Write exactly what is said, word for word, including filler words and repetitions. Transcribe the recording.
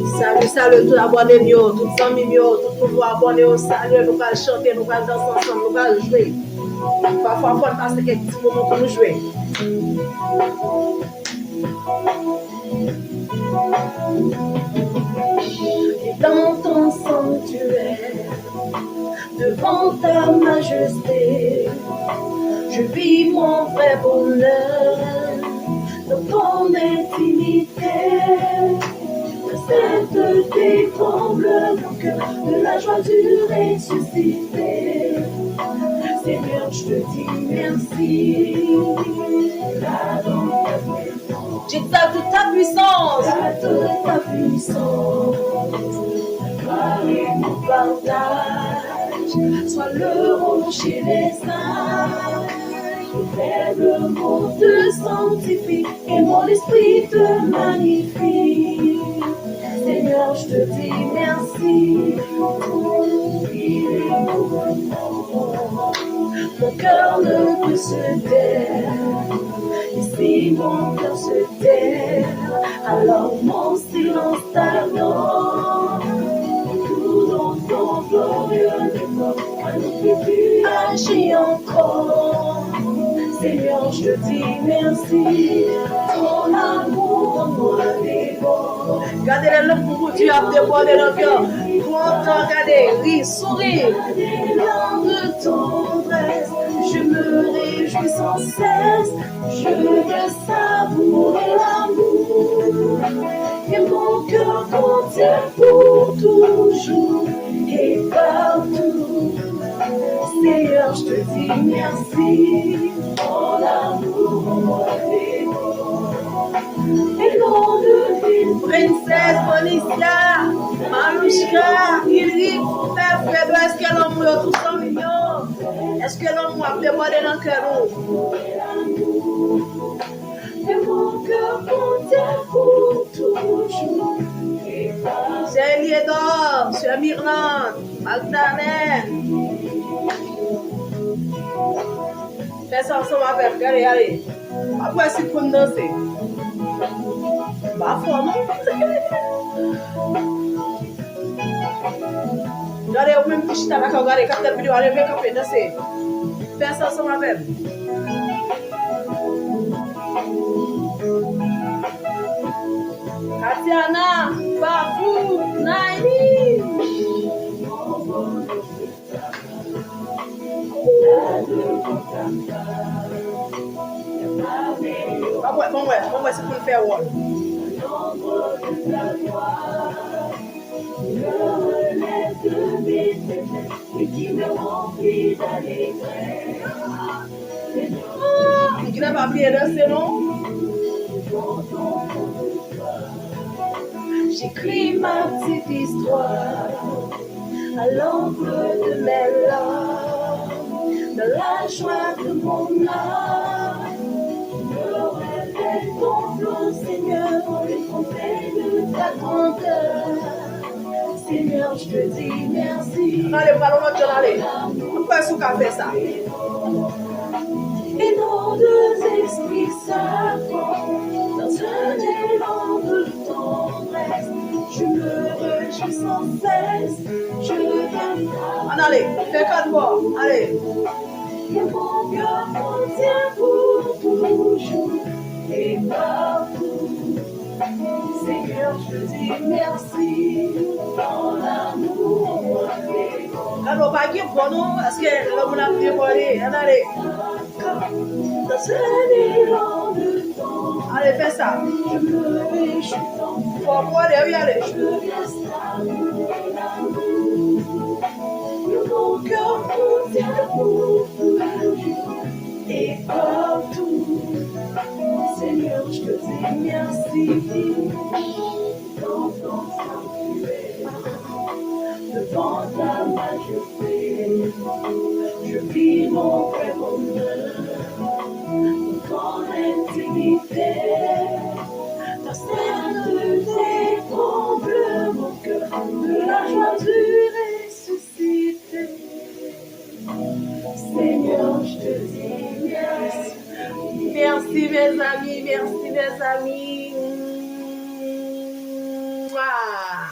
Salut, salut tout abòne m yo, tout zanmi m yo, tout moun nou abòne yo, salut, nou pral chante, nou pral danse ansanm, nou pral jwe. Pafwa fò n pase kèk ti moman pou nou jwe. Et dans ton sanctuaire, devant ta majesté, je vis mon vrai bonheur dans ton intimité. Ta sainteté comble mon cœur de la joie du ressuscité. Seigneur, je te dis merci. Là dans ta présence, j'exalte toute ta puissance. J'exalte toute ta puissance. Ta gloire est mon partage. Sois le rocher des saints. Fais le monde te sanctifie et mon esprit te magnifie. Seigneur, je te dis merci. Mon cœur ne peut se taire. Et si mon cœur se tait, alors mon silence t'adore. Tout dans ton glorieux décor, on ne peut plus agir encore. Seigneur, je te dis merci. Ton amour en moi déborde. Gade lè lanmou Bondye ap debòde nan kè w. Kontan, gade, ri, souri. Dans de tendresse, je me réjouis sans cesse. Je veux savourer l'amour que mon cœur contient pour toujours et partout. Seigneur, je te dis merci. Ton amour en moi déborde. Et non de vide. Princess Vanicia, Malouchka, Ilrik, Pè Fredo, èske lanmou yo tout zanmi m yo? Èske lanmou ap debòde nan kè nou? Sè Eliédor, Sè Mirlande, Magdalène. Fè sa ansanm avè m, gade, ale. W ap wè si l konn danse. M pa fò, non. Gade, ou menm ki chita lakay ou, gade, k ap gad videyo a, leve kanpe, danse. Fè sa ansanm avè m. Katiana, Fafou, Naïm. Ban mwen, ban mwen, ban mwen si pou l fè wòl. Li genlè pa bliye danse non. J'écris ma petite histoire à l'encre de mes larmes, dans la joie de mon âme. Je me réveille ton flot, Seigneur, dans les conseils de ta grandeur. Seigneur, je te dis merci. Ann ale, pral yon lòt jan, ale. Mwen kwè si w ka fè sa. Et non deux esprits s'affrontent dans un élan de tendresse. Je me réjouis sans cesse. Je viens. Ann ale, fè kat bò, ale. Que mon cœur contient pour toujours et partout. Seigneur, je te dis merci. Ton amour en moi déborde. Gade, w pa gen bò non, paske lè moun ap debòde, ann ale. Dans un élan de tendresse. Ale, fè sa. Je me réjouis. Fò w bòde, wi, ale. Je viens savourer l'amour. Que mon cœur contient pour toujours et partout. Seigneur, je te dis merci. Dans ton sanctuaire, devant ta majesté, je vis mon vrai bonheur. Dans l'intimité, ta sainteté comble mon cœur de la joie du ressuscité. Seigneur, je te dis merci. Merci, mes amis, merci, mes amis. Ah,